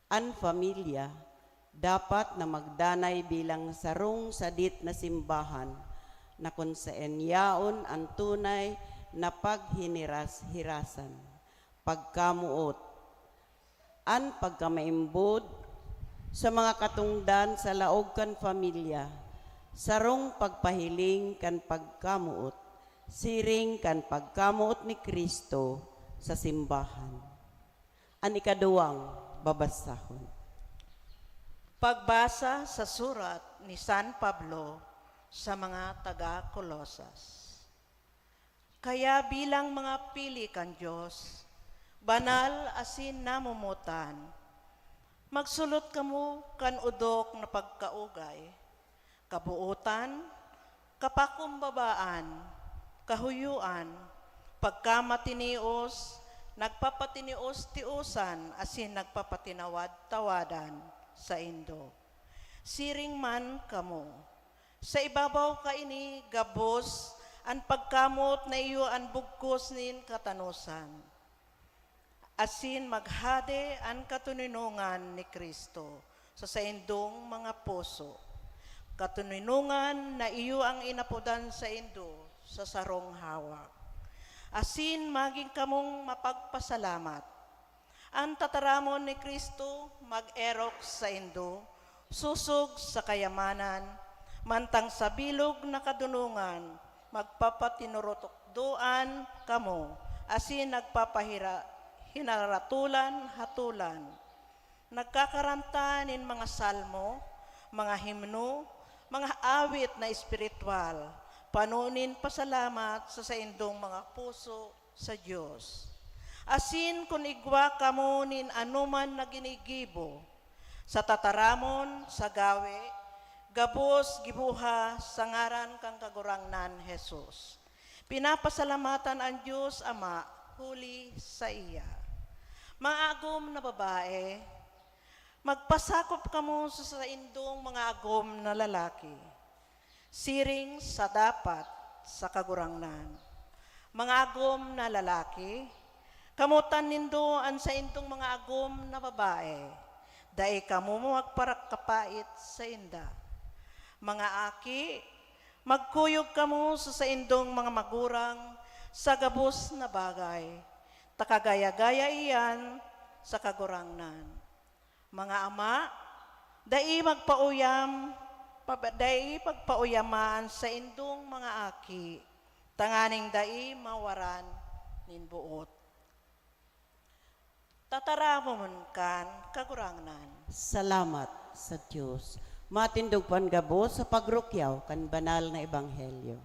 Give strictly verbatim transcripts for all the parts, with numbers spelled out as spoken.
An pamilya dapat na magdanay bilang sarong sadit na simbahan na kun saen yaon an tunay na paghihiras-hirasan, pagkamoot, an pagkamaimbod sa mga katongdan sa laog kan pamilya, sarong pagpahiling kan pagkamoot, siring kan pagkamoot ni Cristo sa simbahan. An ikaduwang babasahon. Pagbasa sa surat ni San Pablo sa mga taga Colosas. Kaya bilang mga pili kan Dios, banal asin namomotan, magsulot kamo kan odok na pagkaugay, kabootan, kapakumbabaan, kahuyoan, pagkamatinios, nagpapatinios-tiosan asin nagpapatinawad-tawadan saindo. Siring man kamo. Sa ibabaw kaini gabos an pagkamoot na iyo an bugkos nin katanosan. Asin maghade an katoninongan ni Cristo sa saindong mga puso, katoninongan na iyo an inapodan saindo sa sarong hawak. Asin magin kamong mapagpasalamat. An tataramon ni Cristo mag-erok saindo, sosog sa kayamanan, mantang sa bilog na kadonongan magpapatinurutukdoan kamo, asin nagpapahira-, hinaratolan-hatolan, nagkakaranta nin mga salmo, mga himno, mga awit na espiritual, pano nin pasalamat sa saindong mga puso sa Dios. Asin kun igwa kamo nin anoman na ginigibo, sa tataramon, sa gawe, gabos gibuha sa ngaran kan Kagurangnan Jesus, pinapasalamatan an Dios Ama huli saiya. Mga agom na babae, magpasakop kamo sa saindong mga agom na lalaki, siring sa dapat sa Kagurangnan. Mga agom na lalaki, kamotan nindo an saindong mga agom na babae. Dai kamo magparakapait sainda. Mga aki, magkuyog kamo sa saindong mga magurang sa gabos na bagay, ta kagaya-gaya iyan sa Kagurangnan. Mga ama, dai magpauyam, pa-, dai pagpauyama an saindong mga aki, tanganing dai mawaran nin boot. Tataramon kan Kagurangnan. Salamat sa Dios. Matindog po an gabos sa pagrukyaw kan banal na ebanghelyo.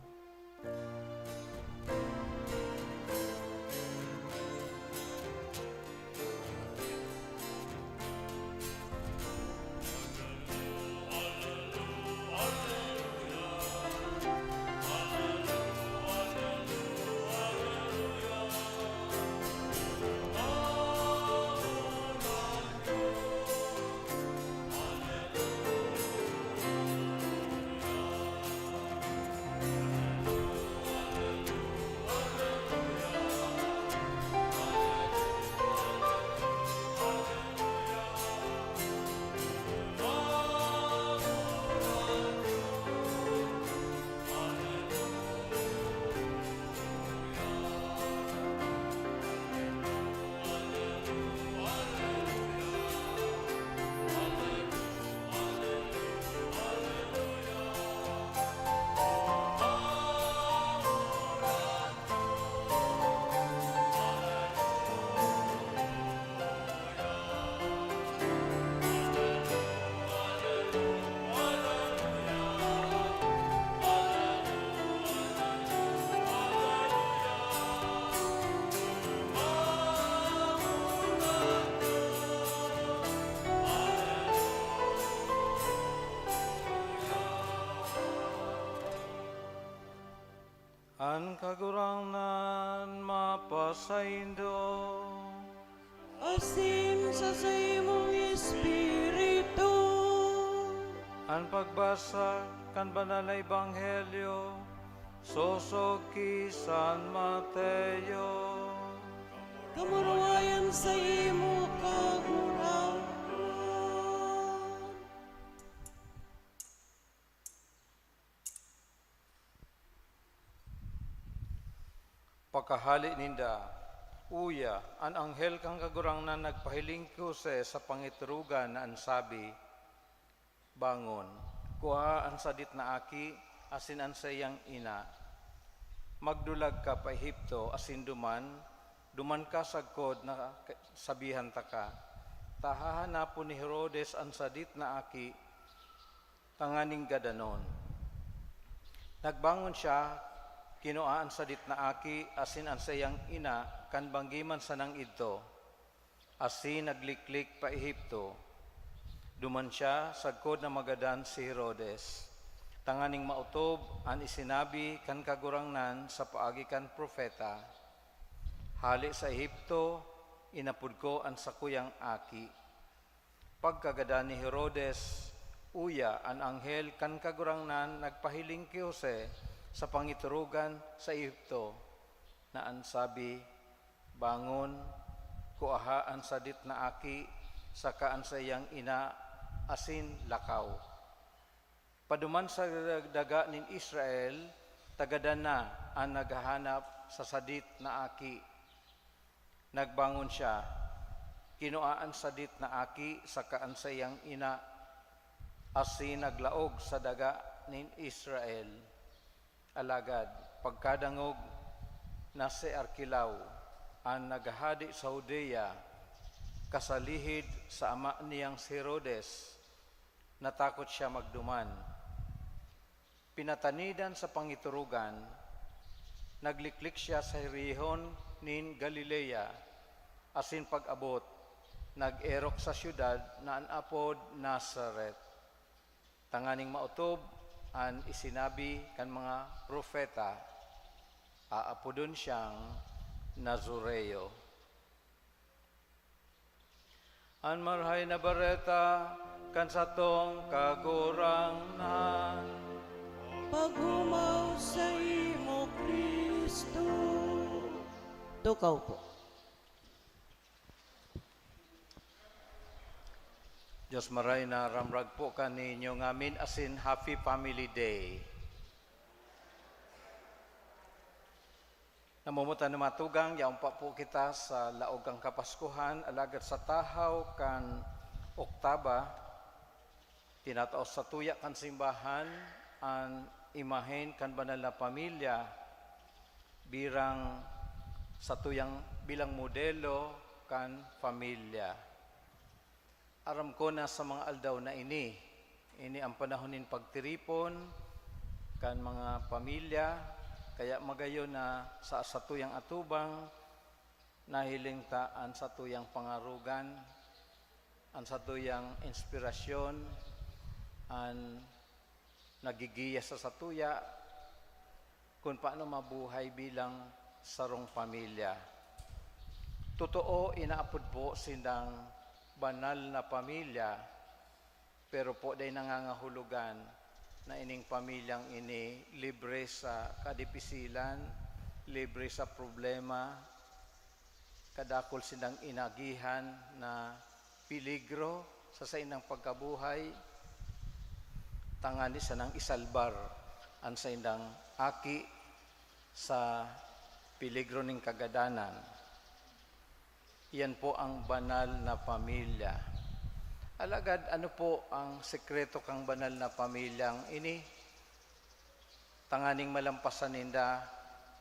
An Kagurangnan mapasaindo. Asin sa saimong espiritu. An pagbasa kan Banal na Ebanghelyo sosog ki San Mateo. Kamurawayan saimo, Kagurangnan. Pakahale ninda, uya, an anghel kan Kagurangnan nagpahiling ki Jose sa pangiturugan na an sabi, "Bangon, kuaha an sadit na aki asin an saiyang ina. Magdulag ka pa Egipto asin duman, duman ka sagkod na sabihan taka, 'Ta hahanapon ni Herodes an sadit na aki tanganing gadanon.'" Nagbangon siya, kinua an sadit na aki asin an saiyang ina kan banggi man sanang idto, asin nagliklik pa Egipto. Duman siya sagkod na magadan si Herodes, tanganing maotob an isinabi kan Kagurangnan sa paagi kan propeta, "Hale sa Egipto, inapod ko an sakuyang aki." Pagkagadan ni Herodes, uya, an anghel kan Kagurangnan nagpahiling ki Jose sa pangiturugan sa Egipto, na an sabi, "Bangon, kuaha an sadit na aki saka an saiyang ina asin lakaw. Paduman sa daga nin Israel, ta gadan na an naghahanap sa sadit na aki." Nagbangon siya, kinua an sadit na aki saka an saiyang ina, asin naglaog sa daga nin Israel. Alagad pagkadangog, na si Arkelao, an naghahade sa Judea, kasalihid sa ama niyang si Herodes, natakot siya magduman. Pinatanidan sa pangiturugan, nagliklik siya sa rehon nin Galilea, asin pag-abot, nag-erok sa syudad na an apod Nazaret, tanganing maotob an isinabi kan mga propeta, "Aapodon siyang Nazareo." An Marahay na Bareta kan satong Kagurangnan. Paghumaw saimo, Cristo. Tukaw po. Dios Maray na ramrag po kaninyo ngamin asin Happy Family Day. Namumutan na matugang, yaon pa po kita sa laog kan Kapaskuhan, alagad sa tahaw kan Oktaba, tinatao satuya kan simbahan an imahen kan banal na pamilya birang satuyang bilang modelo kan pamilya. Aram ko na sa mga aldaw na ini, ini an panahon nin pagtiripon kan mga pamilya, kaya magayon na sa satuyang atubang, nahiling ta an satuyang pangarogan, an satuyang inspirasyon, an nagigiya sa satuya kun paano mabuhay bilang sarong pamilya. Totoo, inaapod po sindang banal na pamilya, pero po dai nangangahulugan na ining pamilyang ini libre sa kadipisilan, libre sa problema, kadakul sindang inagihan na peligro sa saindang pagkabuhay, tangani sanang isalbar an saindang aki sa peligro nin kagadanan. Iyan po ang banal na pamilya. Alagad ano po ang sekreto kan banal na pamilyang ini? Tanganing malampasan ninda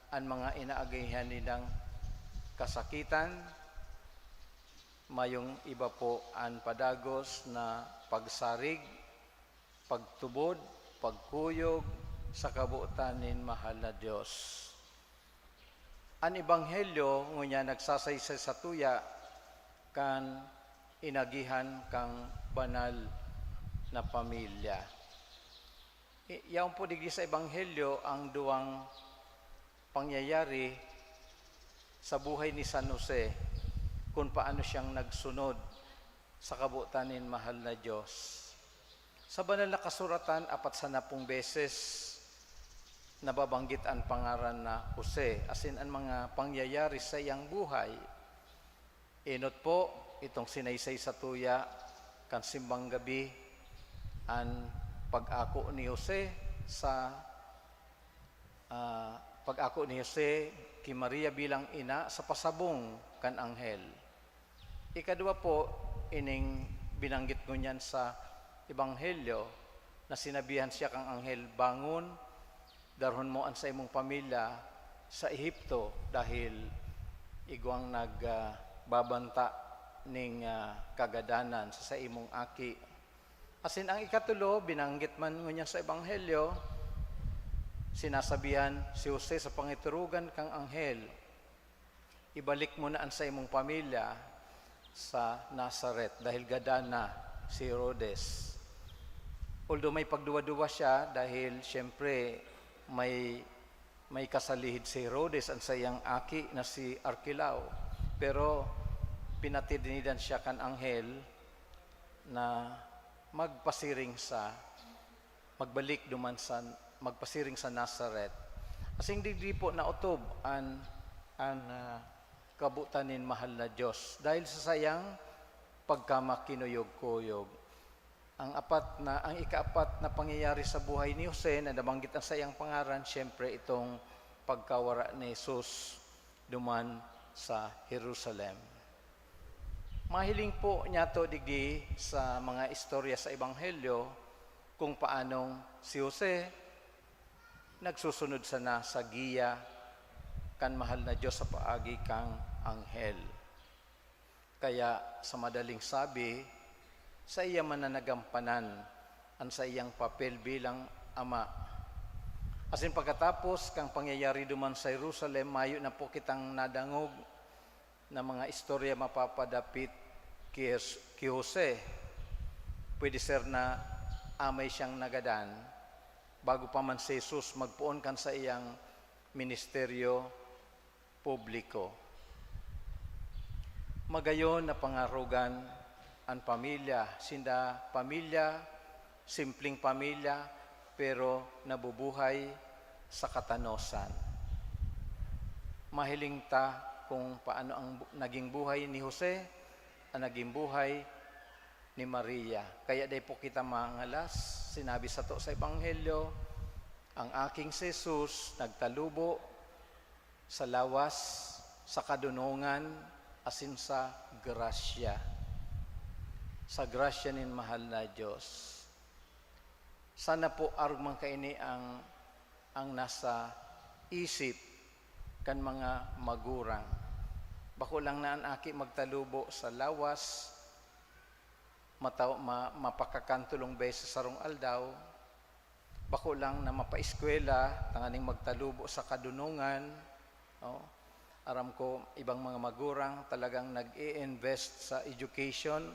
an mga inaagihan nindang kasakitan, mayong iba po an padagos na pagsarig, pagtubod, pagkuyog sa kabotan nin mahal na Dios. An Ebanghelyo ngunyan nagsasaysay satuya kan inagihan kan banal na pamilya. I-, yaon po digdi sa Ebanghelyo ang duwang pangyayari sa buhay ni San Jose, kun paano siyang nagsunod sa kabotan nin mahal na Dios. Sa Banal na Kasuratan, apat sanapong beses nababanggit an pangaran na Jose, asin an mga pangyayari sa iyang buhay. Enot po, itong sinaysay satuya kan simbang gabi, an pag-ako ni Jose sa, ah, Pag-ako ni Jose ki Maria bilang ina sa pasabong kan anghel. Ikadwa po, ining binanggit ngunyan sa Ebanghelyo na sinabihan siya kan anghel, "Bangon, darhon mo an saimong pamilya sa Ehipto dahil igwang nag, ah, babanta ning, ah, kagadanan sa saimong aki." Asin ang ikatulo, binanggit man ngunyan sa Ebanghelyo, sinasabihan si Jose sa pangiturugan kan anghel, "Ibalik mo na an saimong pamilya sa Nazaret dahil gadan na si Herodes." Although may pagduwa-duwa siya dahil siyempre may, may kasalihid si Herodes, an saiyang aki na si Arkelao. Pero pinatinidan siya kan anghel na magpasiring sa, magbalik duman sa, magpasiring sa Nazaret. Asin digdi po naotob an, an, ah, kabotan nin mahal na Dios dahil sa saiyang pagkamakinuyog-kuyog. Ang apat na, ang ikaapat na pangyayari sa buhay ni Jose na nabanggit ang saiyang pangaran, siyempre itong pagkawara ni Jesus duman sa Jerusalem. Mahiling po niyato digdi sa mga istorya sa Ebanghelyo kung paanong si Jose nagsusunod sana sa giya kan mahal na Dios sa paagi kan anghel. Kaya, sa madaling sabi, saiya man na nagampanan an saiyang papel bilang ama. Asin pagkatapos kan pangyayari duman sa Jerusalem, mayo na po kitang nadangog na mga istorya mapapadapit ki Jes-, ki Jose. Pwede ser na amay siyang nagadan bago pa man si Jesus magpoon kan saiyang ministeryo publiko. Magayon na pangarogan an pamilya, sinda pamilya, simpleng pamilya, pero nabubuhay sa katanosan. Mahiling ta kung paano ang bu-, naging buhay ni Jose, ang naging buhay ni Maria. Kaya dai po kita mangalas, sinabi sato sa Ebanghelyo, ang aking si Jesus nagtalubo sa lawas, sa kadunongan, asin sa grasya. Sa grasya nin mahal na Dios. Sana po arog man kaini ang, ang nasa isip kan mga magurang. Bako lang na an aki magtalubo sa lawas, mataw-, ma-, mapakakan tolong beses sa sarong aldaw, bako lang na mapaeskwela tanganing magtalubo sa kadunongan, no? Aram ko, ibang mga magurang talagang nag-i-invest sa education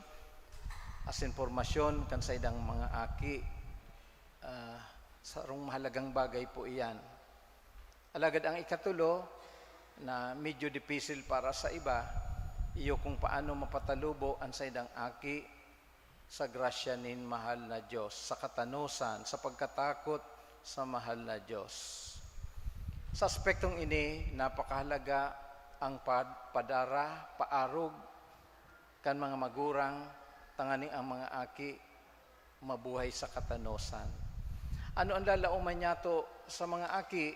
asin pormasyon kan saindang mga aki. Ah, sarong mahalagang bagay po iyan. Alagad ang ikatulo, na medyo dipisil para sa iba, iyo kung paano mapatalubo an saindang aki sa grasya nin mahal na Dios, sa katanosan, sa pagkatakot sa mahal na Dios. Sa aspektong ini, napakahalaga ang pad-, padara, paarog kan mga magurang, tanganing ang mga aki mabuhay sa katanosan. Ano an lalaoman niyato sa mga aki?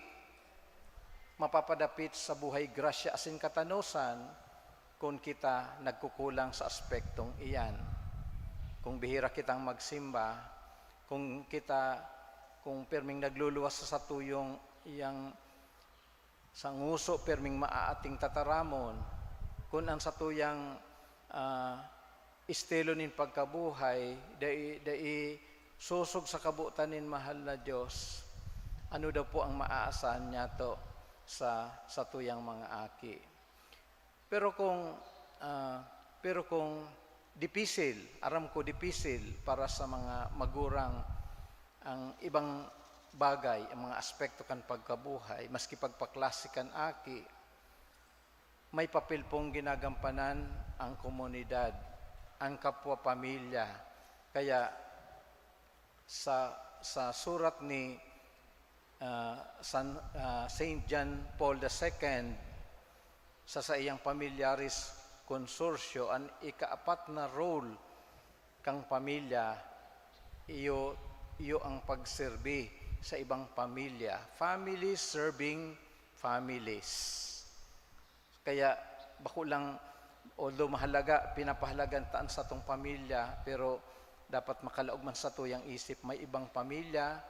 Mapapadapit sa buhay, grasya asin katanosan kun kita nagkukulang sa aspektong iyan. Kung bihira kitang magsimba, kung kita, kung pirming nagluluwas sa satuyang iyang sa nguso, pirming maaating tataramon, kun ang satuyang, ah, estilo nin pagkabuhay dai, dai sosog sa kabotan nin mahal na Dios, ano daw po ang maaasahan niyato sa satuyang mga aki? Pero kung, ah, pero kung dipisil, aram ko dipisil para sa mga magurang ang ibang bagay, ang mga aspekto kan pagkabuhay, maski pagpaklase kan aki, may papel pong ginagampanan ang komunidad, ang kapwa pamilya. Kaya sa, sa surat ni, ah, San, ah, Saint John Paul the Second, sa saiyang Familiaris Consortio, an ikaapat na role kan pamilya, iyo, iyo ang pagserbi sa ibang pamilya. Family serving families. Kaya bako lang, although mahalaga, pinapahalagan ta an satong pamilya, pero dapat makalaog man satuyang isip, may ibang pamilya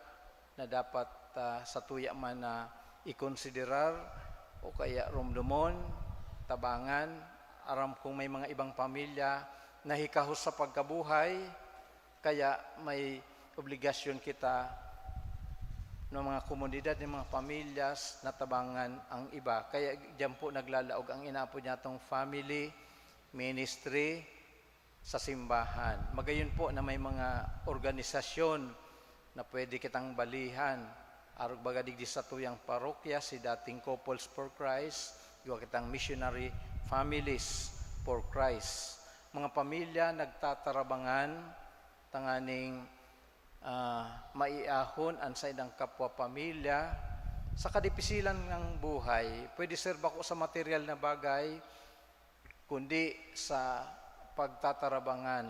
na dapat, ah, satuya man na ikonsiderar o kaya romdomon, tabangan. Aram kong may mga ibang pamilya na hikahos sa pagkabuhay, kaya may obligasyon kita ng mga komunidad, ng mga pamilyas na tabangan ang iba. Kaya diyan po naglalaog ang inaapod niyatong family ministry sa simbahan. Magayon po na may mga organisasyon na pwede kitang balihan. Arog baga digdi sa tuyang parokya, si dating Couples for Christ, igwa kitang Missionary Families for Christ. Mga pamilya nagtatarabangan tanganing, ah, maiahon an saindang kapwa pamilya sa kadipisilan ng buhay. Pwede ser bako sa material na bagay, kundi sa pagtatarabangan,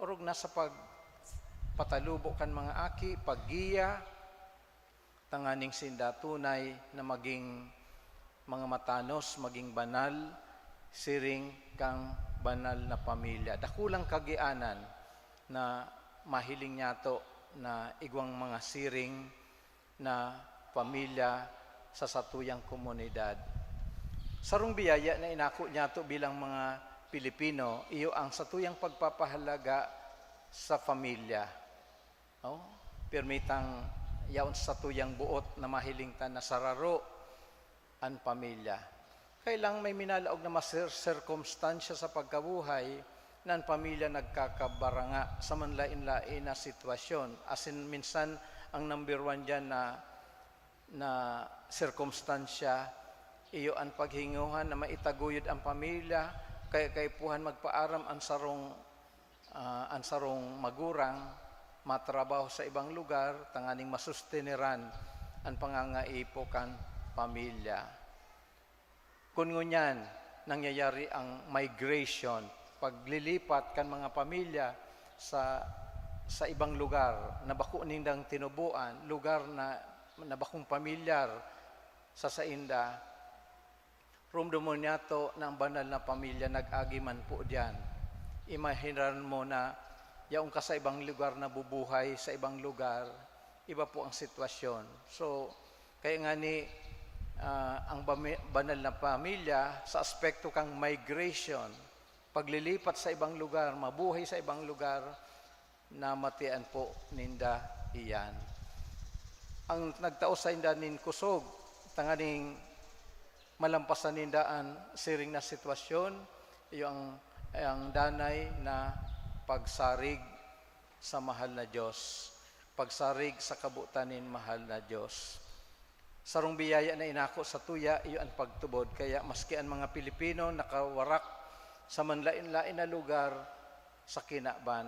orog na sa pagpatalubo kan mga aki, paggiya, tanganing sinda tunay na maging mga matanos, maging banal, siring kan banal na pamilya. Dakulang kagianan na mahiling niyato na igwang mga siring na pamilya sa satuyang komunidad. Sarong biyaya na inako niyato bilang mga Pilipino, iyo ang satuyang pagpapahalaga sa pamilya. No? Pirmi tang yaon sa satuyang buot na mahiling ta na sararo an pamilya. Kailang may minalaog na mga sir-, sirkumstansya sa pagkabuhay na an pamilya nagkakabaranga sa manlaen-laen na sitwasyon. Asin minsan, ang number one diyan na, na sirkumstansya, iyo an paghingohan na maitaguyod ang pamilya, kaya kaipuhan magpaaram an sarong, ah, an sarong magurang, matrabaho sa ibang lugar tanganing masusteneran an pangangaipo kan pamilya. Kun ngunyan, nangyayari ang migration, paglilipat kan mga pamilya sa, sa ibang lugar na bako nindang tinuboan, lugar na, na bakong pamilyar sa sainda, romdomon niyato na ang banal na pamilya nag-agi man po diyan. Imahinan mo na yaon ka sa ibang lugar, nabubuhay sa ibang lugar, iba po ang sitwasyon. So, kaya ngani, ah, ang bami-, banal na pamilya sa aspekto kang migration, paglilipat sa ibang lugar, mabuhay sa ibang lugar, namatian po ninda iyan. Ang nagtao sainda nin kusog, tanganing malampasan ninda an siring na sitwasyon, iyo ang, ang danay na pagsarig sa mahal na Diyos, pagsarig sa kabotan nin mahal na Diyos. Sarong biyaya na inako satuya, iyo an pagtubod. Kaya maski an mga Pilipino nakawarak sa manlaen-laen na lugar sa kinaban,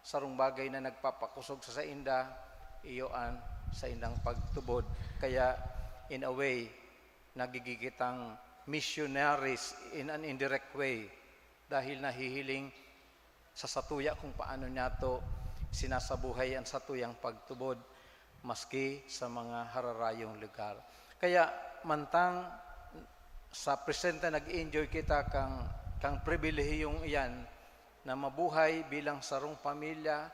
sarong bagay na nagpapakosog sa sainda, iyo an saindang pagtubod. Kaya, in a way, nagiging kitang missionaries in an indirect way dahil nahihiling sa satuya kung paano niyato sinasabuhay an satuyang pagtubod, maski sa mga hararayong lugar. Kaya mantang sa presente nag-enjoy kita kang, kang pribilehiyong iyan na mabuhay bilang sarong pamilya,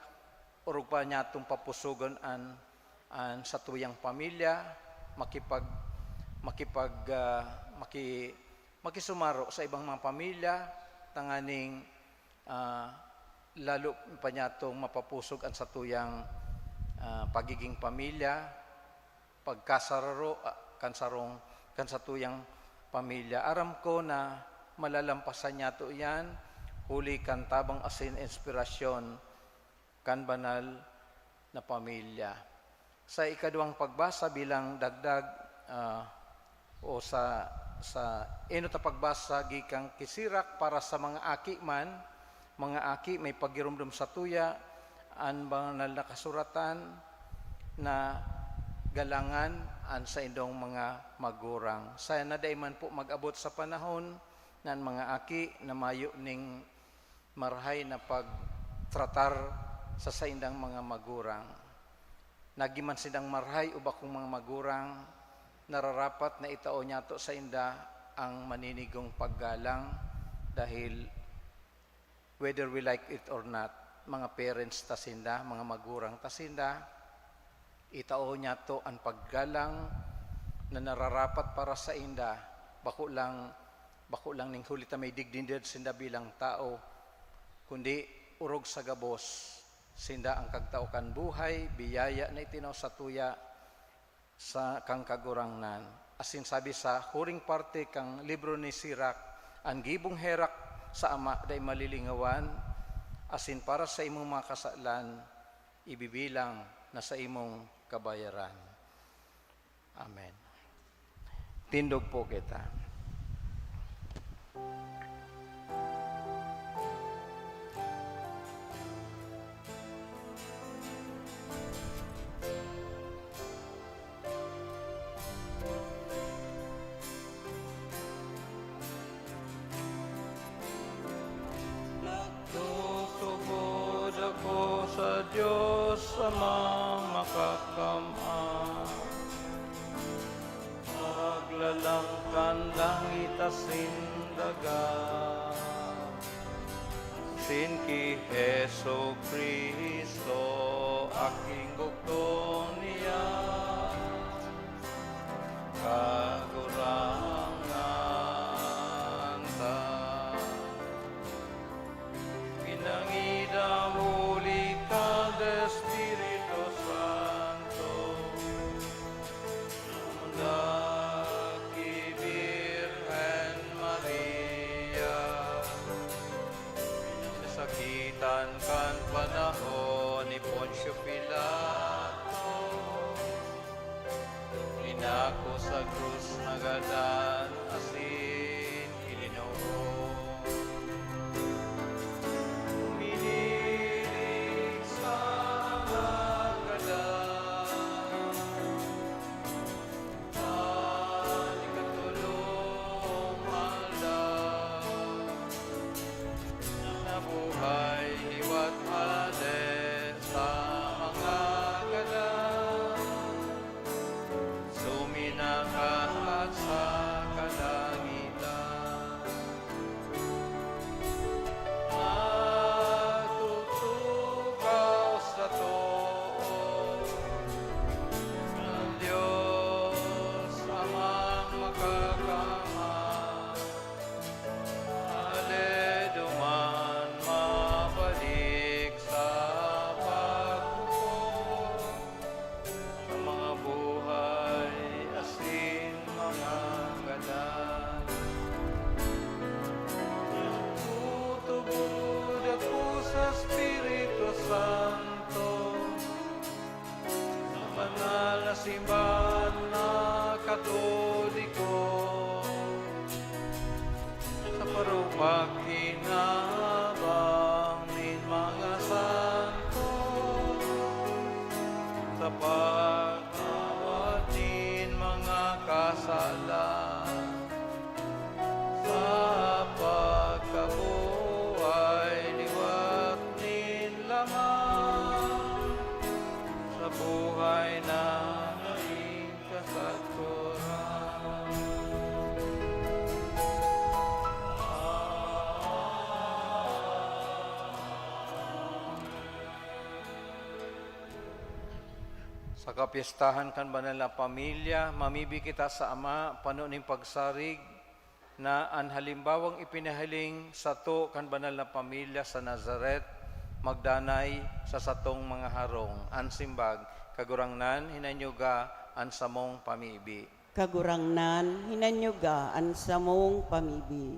orog pa niyatong papusogon an, an satuyang pamilya, makipag-, makipag-, ah, maki-, makisumaro sa ibang mga pamilya, tanganing, ah, lalo pa niyatong mapapusog an satuyang, ah, pagiging pamilya, pagkasararo, ah, kan sarong, kan satuyang pamilya. Aram ko na malalampasan niyato iyan, huli kan tabang asin inspirasyon kan banal na pamilya. Sa ikaduwang pagbasa bilang dagdag, ah, o sa, sa enot na pagbasa gikang ki Sirach para sa mga aki man, mga aki, may pagiromdom satuya an banal na kasuratan na galangan an saindong mga magurang. Sana dai man po mag-abot sa panahon na an mga aki na mayo ning marahay na pagtratar sa saindang mga magurang. Nagin man sindang marahay o bakong mga magurang, Nararapat na itao niyato sainda ang maninigong paggalang, dahil whether we like it or not, mga parents ta sinda, mga magurang ta sinda, itao niyato an paggalang na nararapat para sainda, bako lang, bako lang ning huli ta may dignidad sinda bilang tawo, kundi orog sa gabos, sinda an kagtao kan buhay, biyaya na itinao satuya sa kan Kagurangnan. Asin sabi sa huring parte kan libro ni Sirak, "An gibong herak sa Ama dai malilingawan, asin para sa imong mga kasalan, ibibilang na sa imong kabayaran." Amen. Tindog po kita. Nagtutubod ako sa Dios, Amang Makakamhan, Maglalang kan langit asin daga, asin ki Jesu-Cristo, Aking bugtong niya, Kagurangnan ta. Pinangidam huli kan Espiritu Santo, Ngunyan ki Birhen Maria, pinasakitan kan panahon ni Poncio Pilato, inako sa krus, nagadan asin ilinubong. Humiling sa mga gadan, An ikatolong aldaw, nabuhay liwat hale sa mga gadan, suminakat sa kalangitan. Magtutukaw sa too kan Dios Amang Makakamhan, hale duman mabalik sa paghukom sa mga buhay asin mga gadan. Nagtutubod ako sa Espiritu Santo, sa banal na simbahan na Katoliko, sa parupagkinabang nin mga santo, sa pagtawad nin mga kasalan, sa pagkabuhay liwat nin laman, sa buhay na kasagkoran. Sa kapyestahan kan banal na pamilya, mamibi kita sa Ama, pano nin pagsarig, na an halimbawang ipinahiling sato kan banal na pamilya sa Nazaret magdanay sa satong mga harong. An simbag, Kagurangnan, hinanyuga an samong pamibi. Kagurangnan, hinanyuga an samong pamibi.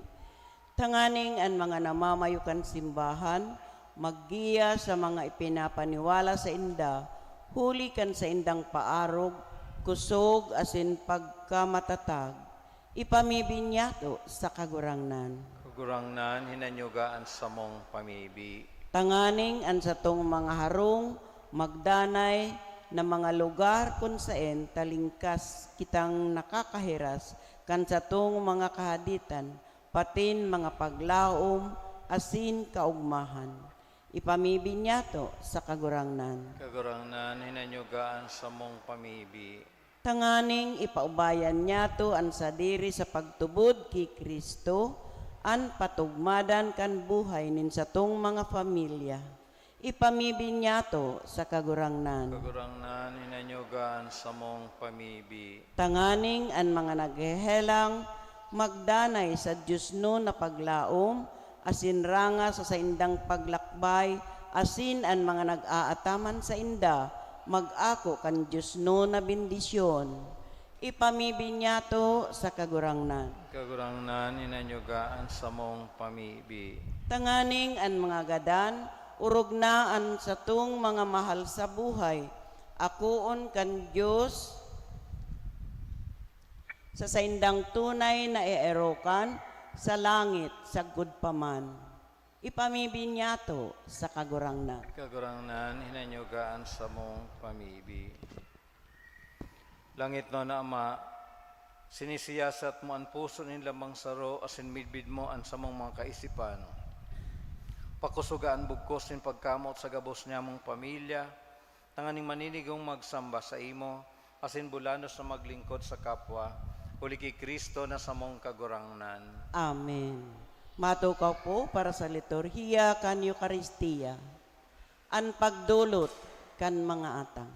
Tanganing an mga namamayo kan simbahan maggiya sa mga ipinapaniwala sainda huli kan saindang paarog, kusog asin pagkamatatag. Ipamibi niyato sa Kagurangnan. Kagurangnan, hinanyuga an samong pamibi. Tanganing an satong mga harong magdanay na mga lugar kun saen talingkas kitang nakakahiras kan satong mga kahaditan, patin mga paglaom asin kaogmahan. Ipamibi niyato sa Kagurangnan. Kagurangnan, hinanyuga an samong pamibi. Tanganing ipaubayan niyato an sadiri sa pagtubod ki Cristo, an patugmadan kan buhay nin satong mga pamilya. Ipamibi niyato sa Kagurangnan. Kagurangnan, hinanyoga an samong pamibi. Tanganing an mga naghehelang magdanay sa diosnon na paglaom, asin ranga sa saindang paglakbay, asin an mga nag-aataman sainda mag-ako kan diosnon na bendisyon. Ipamibi niyato sa Kagurangnan. Kagurangnan, hinanyoga an samong pamibi. Tanganing an mga gadan, orog na an satong mga mahal sa buhay, akoon kan Dios sa saindang tunay na eerokan sa langit sagkod pa man. Ipamibi niyato sa Kagurangnan. Kagurangnan, hinanyoga an samong pamibi. Langitnon na Ama, sinisiyasat mo an puso nin lamang saro asin midbid mo an samong mga kaisipan. Pakusoga an bugkos nin pagkamot sa gabos nyamong pamilya, tanganing maninigong magsamba saimo, asin bulanos na maglingkod sa kapwa, huli ki Cristo na samong Kagurangnan. Amen. Matukaw po para sa liturhiya kan Eukaristia, an pagdolot kan mga atang.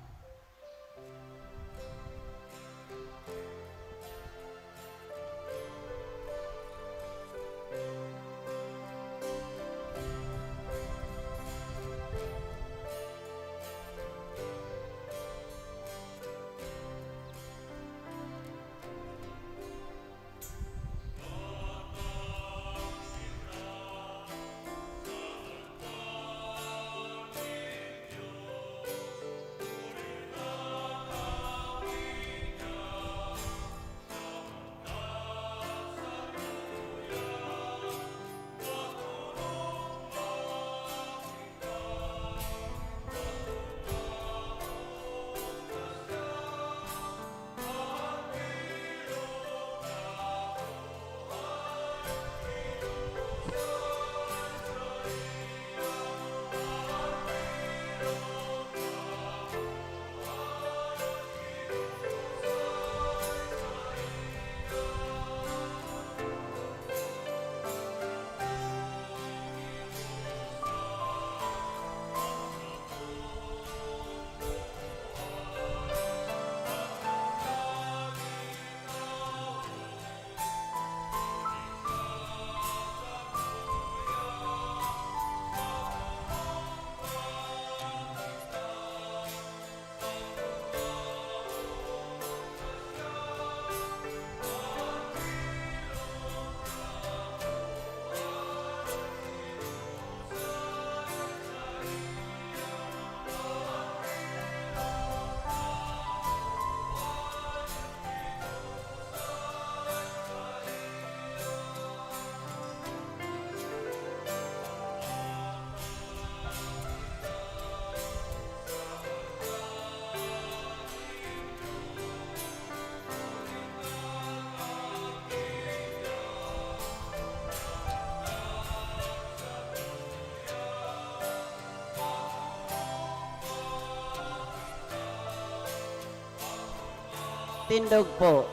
Tindog po.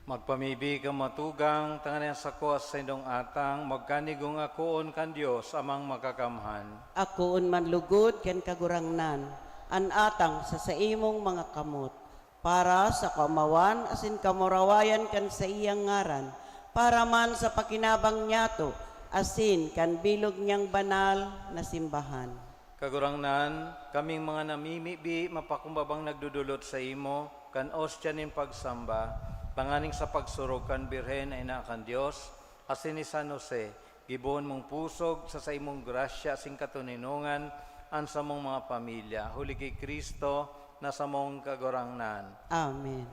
Magpamibi kamo, tugang, tanganing an sako asin saindong atang magkanigong akoon kan Dios Amang Makakamhan. Akoon man lugod kan Kagurangnan, an atang sa saimong mga kamot, para sa kaomawan asin kamurawayan kan saiyang ngaran, para man sa pakinabang niyato asin kan bilog niyang banal na simbahan. Kagurangnan, kaming mga namimibi mapakumbabang nagdodolot saimo kan ostya nin pagsamba, tanganing sa pagsurog kan Birhen na Ina kan Dios, asin ni San Jose, gibohon mong pusog sa saimong grasya asin katoninongan an samong mga pamilya, huli ki Cristo na samong Kagurangnan. Amen.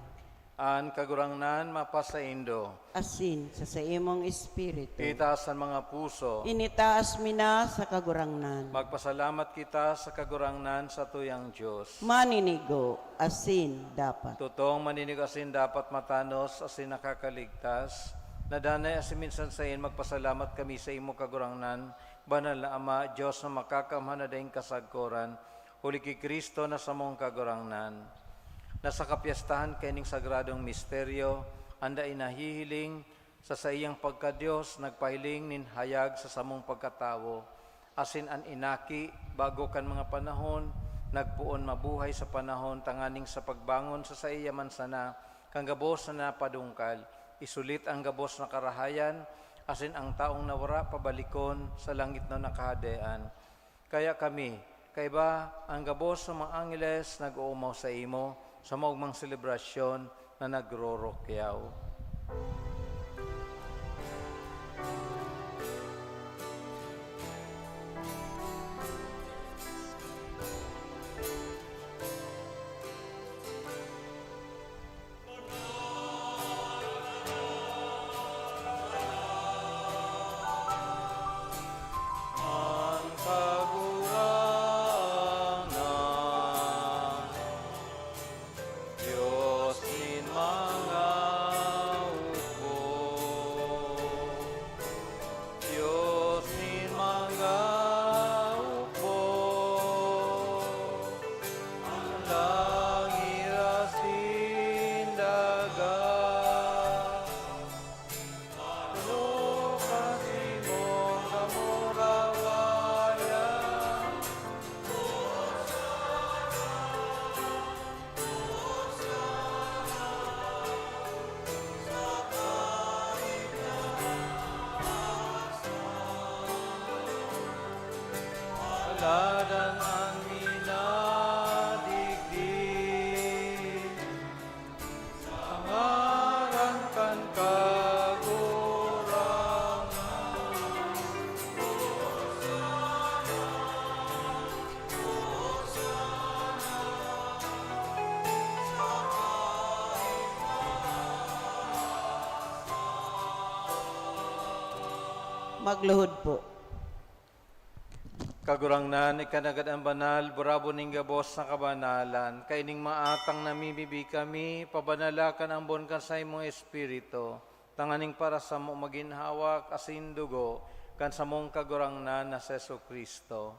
An Kagurangnan mapasaindo. Asin sa saimong espiritu. Itaas an mga puso. Initaas mi na sa Kagurangnan. Magpasalamat kita sa Kagurangnan, satuyang Dios. Maninigo asin dapat. Totong maninigo asin dapat, matanos asin nakakaligtas, na danay asin minsan sain magpasalamat kami sa imo, Kagurangnan, Banal na Ama, Dios na makakaomhan na daing kasagkoran, huli ki Cristo na samong Kagurangnan, na sa kapyestahan kaining sagradong misteryo, an dai nahihiling sa saiyang pagka-Dios nagpahiling nin hayag sa samong pagkatawo, asin an inaki, bago kan mga panahon, nagpoon mabuhay sa panahon tanganing sa pagbangon sa saiya man sana kan gabos na napadungkal, isulit an gabos na karahayan, asin ang taong nawara pabalikon sa langitnon na Kahadean. Kaya kami, kaiba an gabos na mga angheles, nag-oomaw saimo sa maogmang selebrasyon na nagrorokyaw. An Kagurangnan, Dios nin mga hukbo, Dios nin mga hukbo, an langit asin daga. Ano kasi mong kamurawayan? Aladan an minadigdi sa ngaran kan Kagurangnan. Magluhod po. Kagurangnan, ika nanggad an banal, burabon nin gabos na kabanalan. Kaining maatang namimibi kami, pabanala kan ambon kan saimong Espiritu, tanganing para samo magin hawak asin dugo kan samong Kagurangnan na si Jesu-Cristo.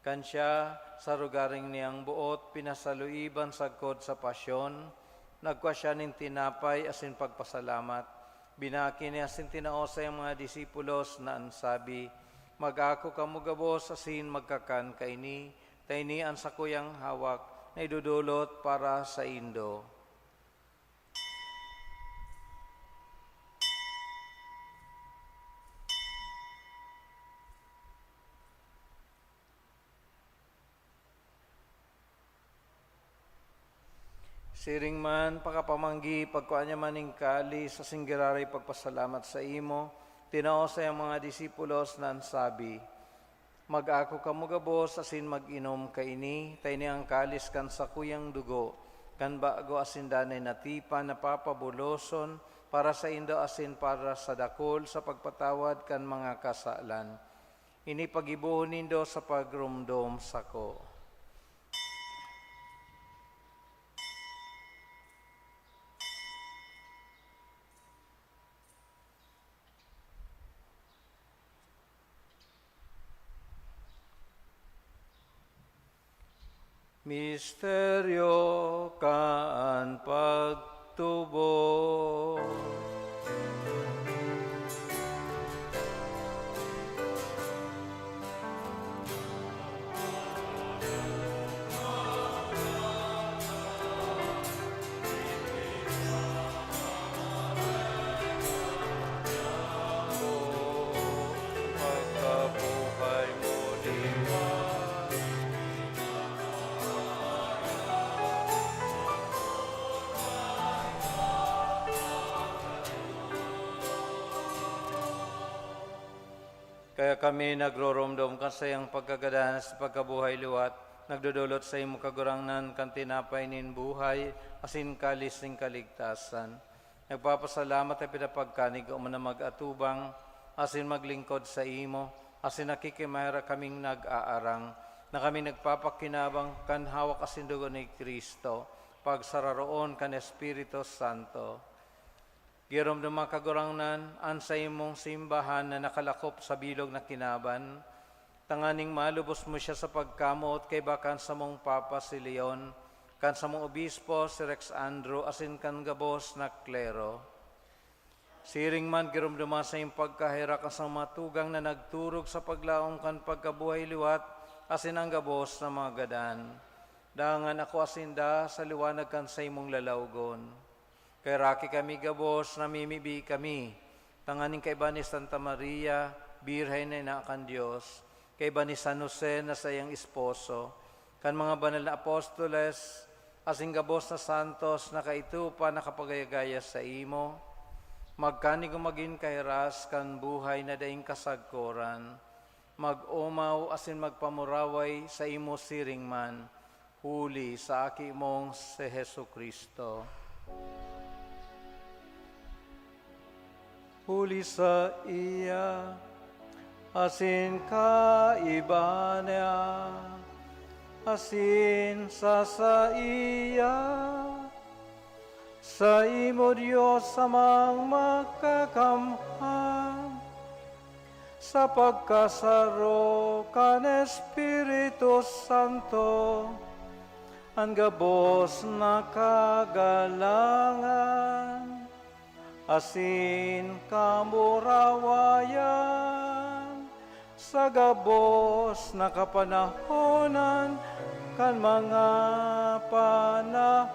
Kan siya, sa rogaring niyang boot, pinasaluiban sagkod sa pasyon, nagkua siya nin tinapay asin pagpasalamat. Binaki niya asin tinao sa iyang mga disipulos na an sabi, "Mag-ako kamo gabos asin magkakan kaini, ta ini an sakuyang hawak na idodolot para saindo." Siring man, pakapamanggi, pagkua niya man nin kalis asin giraray pagpasalamat saimo, tinao sa iyang mga disipulos na an sabi, "Mag-ako kamo gabos asin mag-inom kaini, ta ini an kalis kan sakuyang dugo, kan bago asin danay na tipan na papabuloson para saindo asin para sa dakul sa pagpatawad kan mga kasalan. Ini paggibohon nindo sa pagromdom sako." Misteryo kan pagtubod. Pagkabuhay mo, di ba? Kaya kami nagroromdom kan saiyang pagkagadan sa pagkabuhay liwat, Nagdodolot saimo, Kagurangnan, kan tinapay nin buhay asin kalis nin kaligtasan. Nagpapasalamat ta pinapagkanig kamo na mag-atubang asin maglingkod saimo, asin nakikimaherak kaming nag-aarang, na kami nagpapakinabang kan hawak asin dugo ni Cristo, pagsararoon kan Espiritu Santo. Giromdoma, Kagurangnan, an saimong simbahan na nakalakop sa bilog na kinaban, tanganing malubos mo siya sa pagkamoot kaiba kan samong Papa si Leon, kan samong Obispo si Rex Andrew, asin kan gabos na klero. Siring man, giromdoma sa iyong pagkaherak an mga tugang na nagturog sa paglaom kan pagkabuhay liwat asin an gabos na mga gadan. Dangan akoa sinda sa liwanag kan saimong lalawgon. Kaheraki kami gabos, namimibi kami, tanganing kaiba ni Santa Maria, Birhen na ina kan Dios, kaiba ni San Jose na saiyang esposo, kan mga banal na apostoles, asin gabos na santos na kaito pa nakapagayagaya saimo, magkanig o magin kahiras kan buhay na daing kasagkoran, mag-omaw asin magpamuraway saimo siring man, huli sa Aki mong si Jesu-Cristo. Huli saiya, asin kaiba niya, asin sa saiya, saimo, Dios Amang Makakamhan, sa pagkasaro kan Espiritu Santo, an gabos na kagalangan asin kamurawayan sa gabos na kapanahonan kan mga panahon.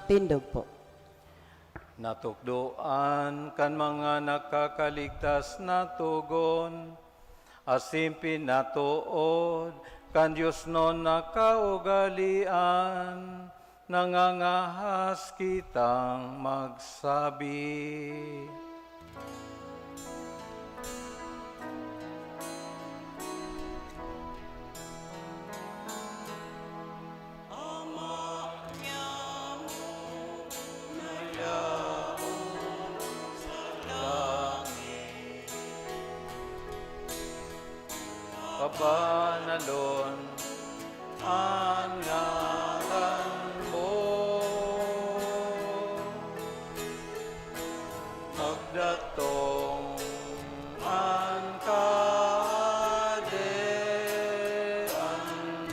Tindog po. Natukdoan kan mga nakakaligtas na togon, asin pinatood kan diosnon na kaugalean, nangangahas kitang magsabi. Ama niamo na yaon sa langit, pabanalon an ngaran mo. Magdatong an Kahadean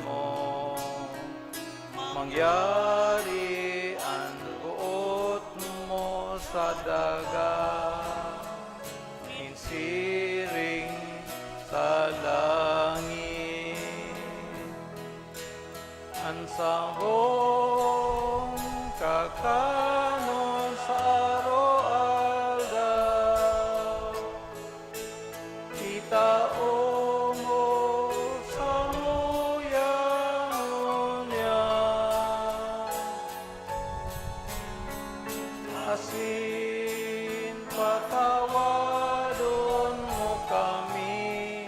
mo, mangyari an boot mo sa daga, nin siring sa langit. An sarong kakanon sa aroaldaw, itao mo samuya ngunyan, asin patawadon mo kami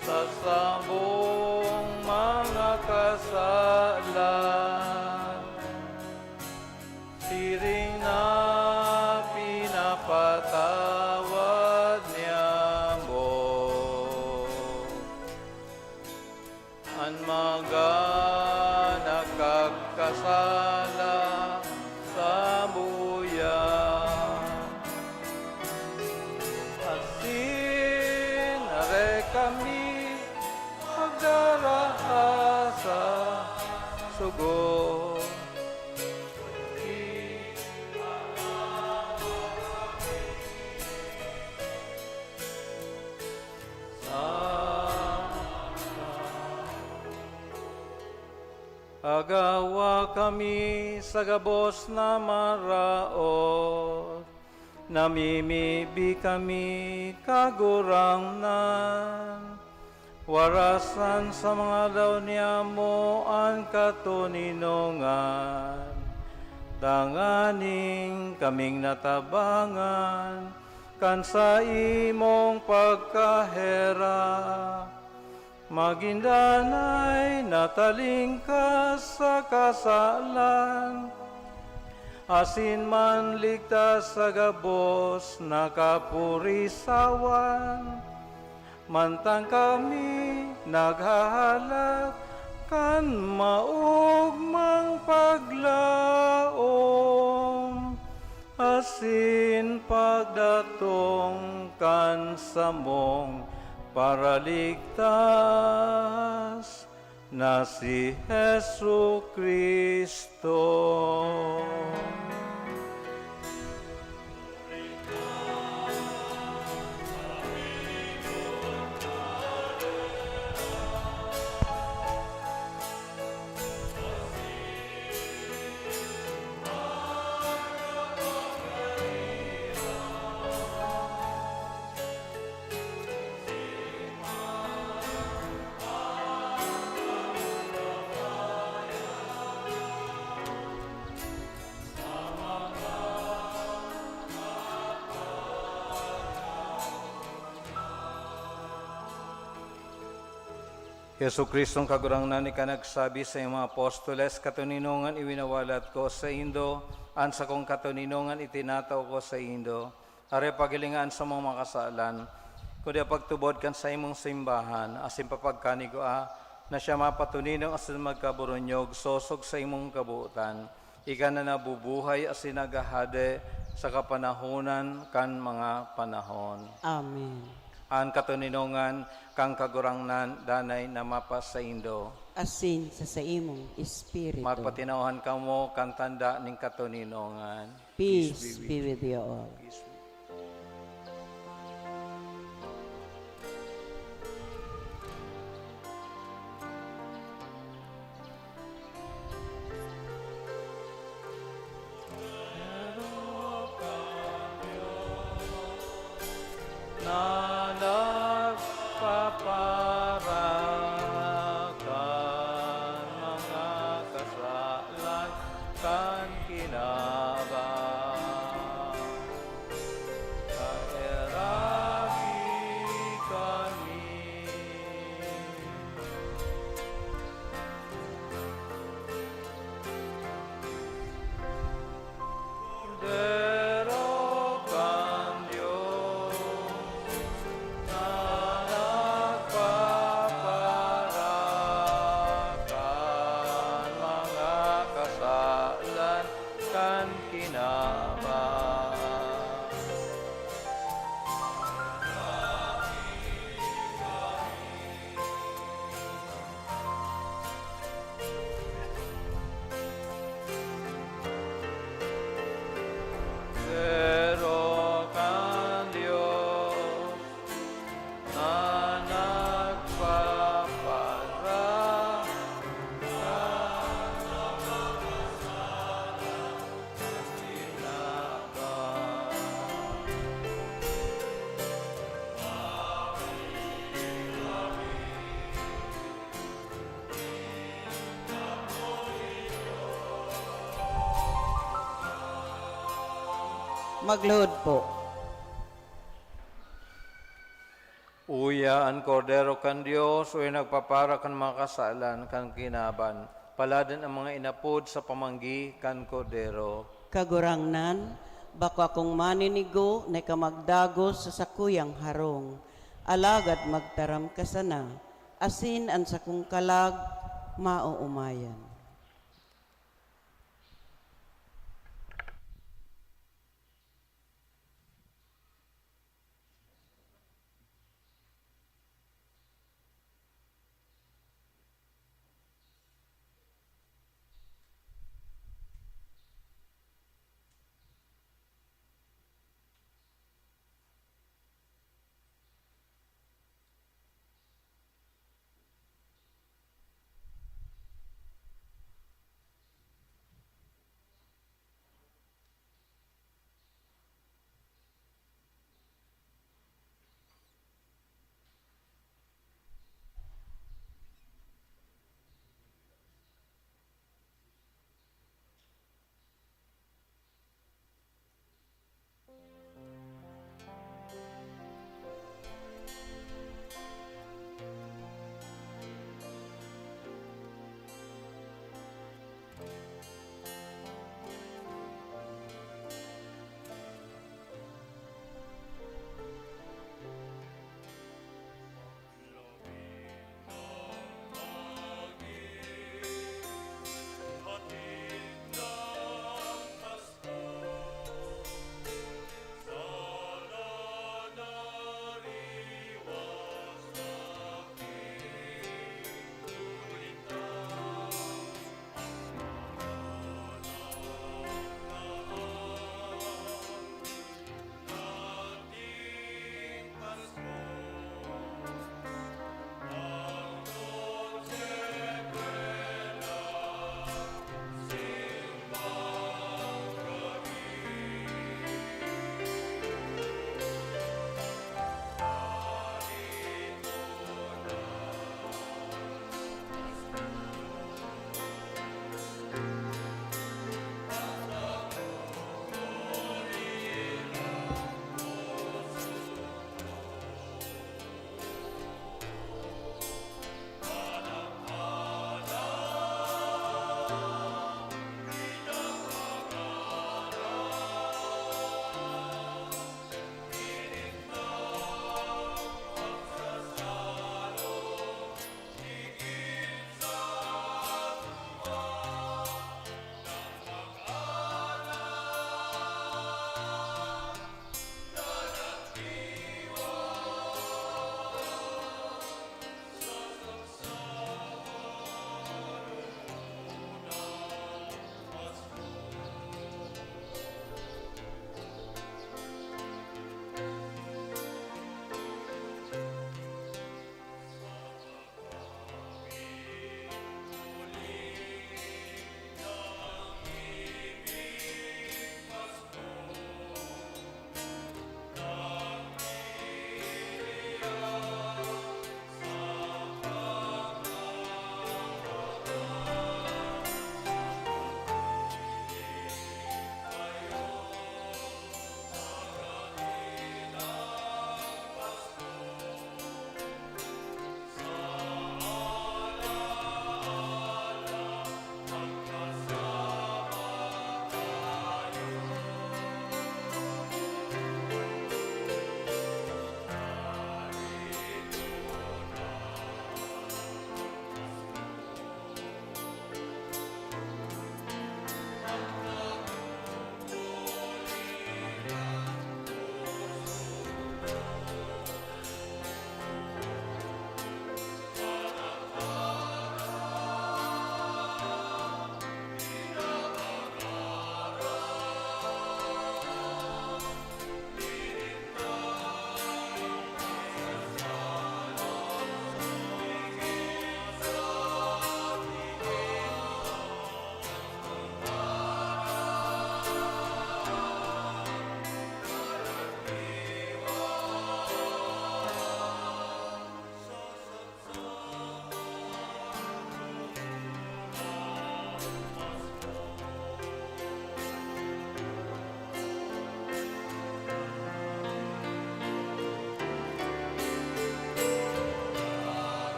sa samong mga kasalan, siring na pinapatawad niamo an mga nakakasala samuya. Asin dai kami pagdaraha sa sugot. Gagawa kami sa gabos na maraot, namimibi kami, Kagurangnan. Warasan sa mga aldaw niyamo an katoninongan, tanganing kaming natabangan kan saimong pagkaherak, magin danay na talingkas sa kasalan, asin manligtas sa gabos na kapurisawan. Mantang kami naghahalat kan maogmang paglaom, asin pagdatong kan samong Paraligtas na si Jesu-Cristo. Jesu-Cristo, Kagurangnan, ika nagsabi sa iyong mga apostoles, "Katoninongan iwinawalat ko saindo, an sakong katoninongan itinatao ko saindo." Aray, paghilinga an samong mga kasalan, kundi pagtubod kan saimong simbahan, asin papagkanigwaa na siya mapatoninong asin magkaburunyog sosog sa imong kabotan. Ika na nabubuhay asin naghahade sa kapanahonan kan mga panahon. Amen. An katoninongan kan Kagurangnan danay na mapasaindo. Asin sa saimong espiritu. Magpatinauhan kamo kan tanda nin katoninongan. Peace be with you all. Peace be with you. Na nagpaparakan mga kasalan kan kinaban. Kaheragi kami. Kordero kan Dios, na nagpaparakan mga kasalan kan kinaban. Kordero kan Dios, na nagpapara Magluhod po. Uya an Kordero kan Dios, uya nagpapara kan mga kasalan kan kinaban. Paladan an mga inapod sa pamanggi kan Kordero. Kagurangnan, bako akong maninigo na ika magdagos sa sakuyang harong, alagad magtaram ka sana, asin an sakong kalag maoomayan.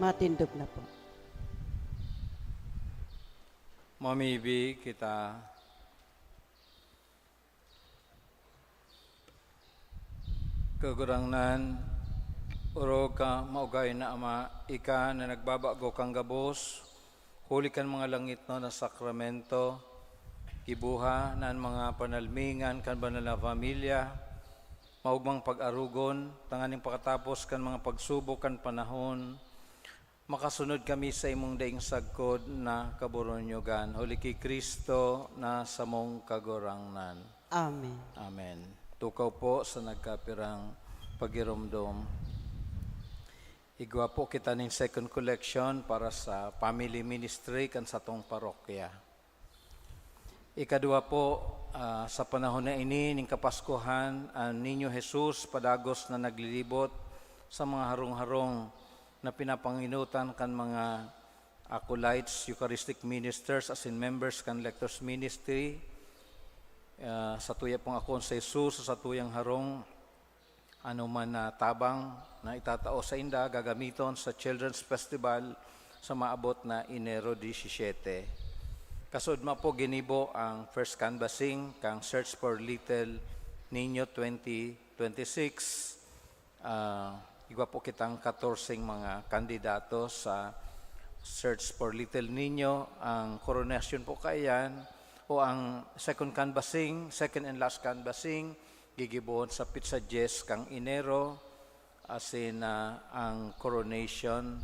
Matindog na po. Mamibi kita. Kagurangnan, orog ka, maugay na Ama, ika na nagbabago kan gabos, huli kan mga langitnon na sakramento, gibuha na an mga panalmingan kan banal na pamilya, maogmang pag-arogon, tanganing pakatapos kan mga pagsubok kan panahon, makasunod kami sa imong daing sagkod na kaborunyogan, huli ki Cristo na samong Kagurangnan. Amen. Amen. Tukaw po sa nagkapirang pagiromdom. Igwa po kita nin second collection para sa family ministry kan satong parokya. Ikadwa po, ah, sa panahon na ini ning Kapaskuhan, an Niño Jesus padagos na naglilibot sa mga harong-harong na pinapanginutan kan mga acolytes, Eucharistic ministers, asin members kan Lectors Ministry. Ah, satuya pong akon si Jesus sa satuyang harong, anoman na tabang na itatao sainda gagamiton sa Children's Festival sa maabot na Enero disisiete. Kasudma po ginibo ang first canvassing kan Search for Little Niño twenty twenty-six. Ah, igwa po kitang katorseng mga kandidato sa Search for Little Niño. Ang koronasyon po kaiyan o ang second canvassing, second and last canvassing, gigibohon sa pitsa dyes kan Enero, asin, ah, ang coronation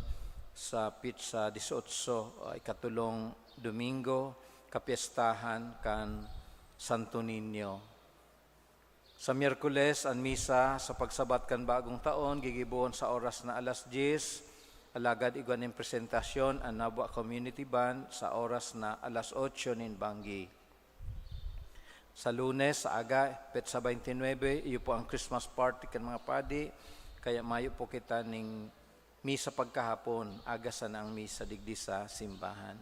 sa pitsa dieciocho, ah, ikatulong Domingo, kapyestahan kan Santo Niño. Sa Miyerkules, an misa sa pagsabat kan bagong taon gigibohon sa oras na alas dyes, alagad igwa nin presentasyon an Nabua Community Band sa oras na alas otso nin banggi. Sa Lunes, sa aga, petsa twenty-nine, iyo po ang Christmas party kan mga padi, kaya mayo po kita ning misa pagkahapon, aga sana ang misa digdi sa simbahan.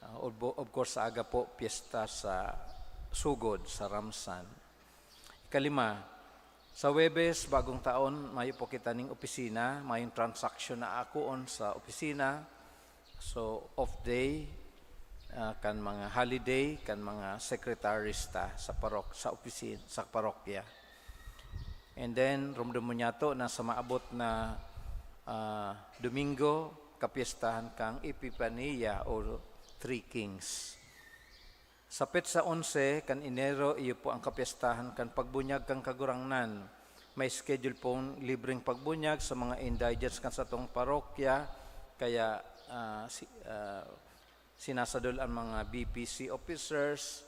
Ah, of, of course, sa aga po, piyesta sa Sugod, sa Ramsan. Ikalima, sa Huwebes, bagong taon, mayo po kita ning opisina, mayong transaksyon na akoon sa opisina. So, off day, ah, kan mga holiday, kan mga secretaries ta sa parok-, sa opisin-, sa parokya. And then, romdom mo niya to na sa maabot na, ah, Domingo, kapyestahan kang Epipania o Three Kings. Sa petsa onse kan Enero, iyo po ang kapyestahan kan pagbunyag kan Kagurangnan. May schedule pong libreng pagbunyag sa mga indigents kan satong parokya, kaya, ah, si, ah, sinasadol ang mga B P C officers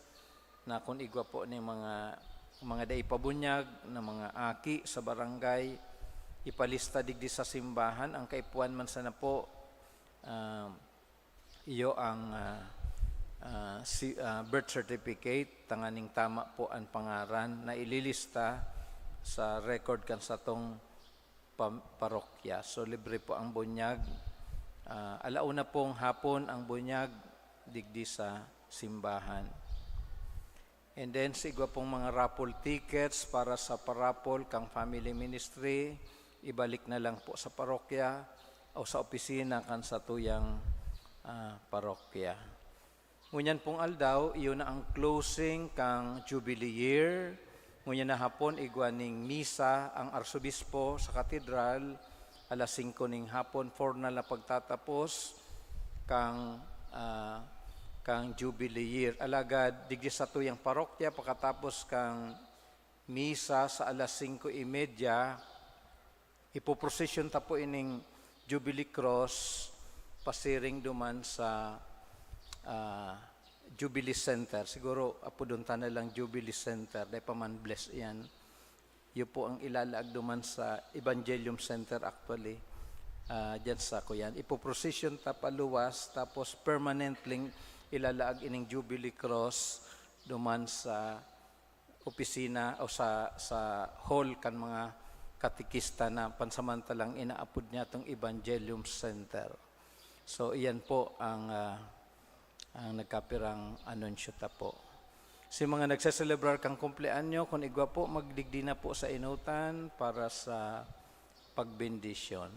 na kun igwa po ning mga, mga dai pabunyag na mga aki sa barangay, ipalista digdi sa simbahan. Ang kaipuhan man sana po, ah, iyo ang, ah, ah, si, ah, birth certificate, tanganing tama po an pangaran na ililista sa record kan satong pam-, parokya. So, libre po ang bunyag. Ah, ala una pong hapon ang bunyag digdi sa simbahan. And then, sa igwa pong mga raffle tickets para sa parapol kang family ministry, ibalik na lang po sa parokya o sa opisina kan satuyang, ah, parokya. Ngunyan pong aldaw, iyo na ang closing kang Jubilee Year. Ngunyan na hapon, igwa ning misa ang Arsobispo sa Katedral, alas singko ning hapon, formal na pagtatapos kang, ah, kang Jubilee Year. Alagad, digdi satuyang parokya, pakatapos kang misa sa alas singko y media, ipoprosesyon ta po ining Jubilee Cross pasiring duman sa, ah, Jubilee Center. Siguro, apodon ta na lang Jubilee Center, dai pa man bless iyan. Iyo po ang ilalaag duman sa Evangelium Center actually, ah, diyan sa kuyan. Ipoprosesyon ta paluwas, tapos permanently ilalaag ining Jubilee Cross duman sa opisina o sa, sa hall kan mga katekista na pansamantalang inaapod niya tong Evangelium Center. So, iyan po ang, ah, ang nagkapirang anunsyo ta po. Si mga nagseselebrar kan kumpleanyo, kun igwa po, magdigdi na po sa inutan para sa pagbendisyon.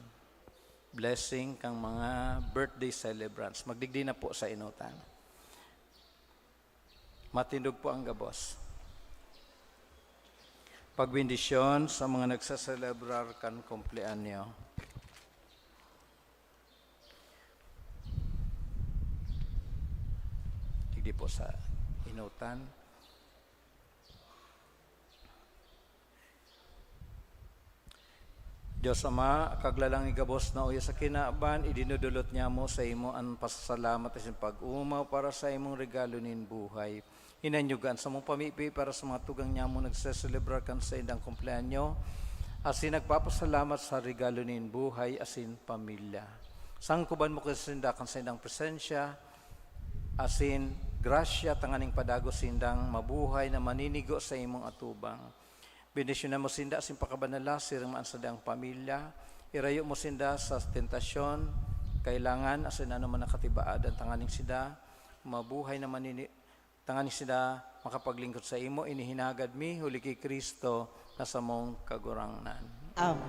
blessing kang mga birthday celebrants. Magdigdi na po sa inutan. Matindog po ang gabos. Pagbendisyon sa mga nagsaselebrar kan kumpleanyo. Digdi po sa inutan. Dios Ama, kaglalang igabos na uya sa kinaban, idinudulot niamo sa imo an pasasalamat asin pag-oomaw para sa imong regalo nin buhay. Hinanyugan sa mong pamipi para sa mga tugang niamo nagseselebrar kan saindang kumpleanyo, asin nagpapasalamat sa regalo nin buhay asin pamilya. Sangkuban mo kasinda kan saindang presensya, asin grasya tanganing padagos sindang mabuhay na maninigo sa imong atubang. Bendisyonan mo sinda asin pakabanala, siring man sa saindang pamilya. Irayo mo sinda sa tentasyon, kailangan, asin anoman na katibaadan, tanganing sinda mabuhay na manini-, tanganing sinda makapaglingkod sa imo. Ini hinagad mi, huli ki Cristo, na samong Kagurangnan. Amen.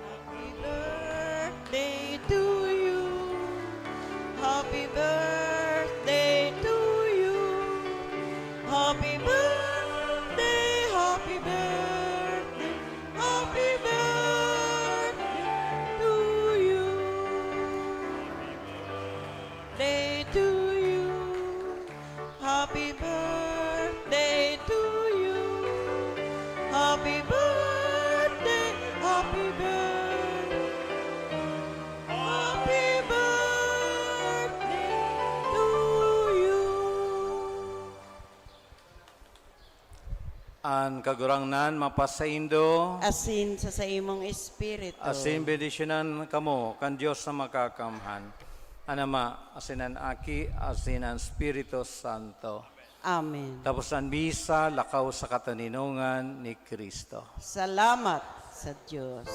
Happy birthday to you. Happy birthday to you. Happy birthday, happy birthday, happy birthday to you. Day to you. Happy birthday to you. Happy birthday, happy birthday, happy birthday to you. An Kagurangnan mapasaindo. Asin sa saimong espiritu. Asin bendisyonan kamo kan Dios na Makakamhan, an Ama, asin an Aki, asin an Espiritu Santo. Amen. Tapos an misa, lakaw sa katoninongan ni Cristo. Salamat sa Dios.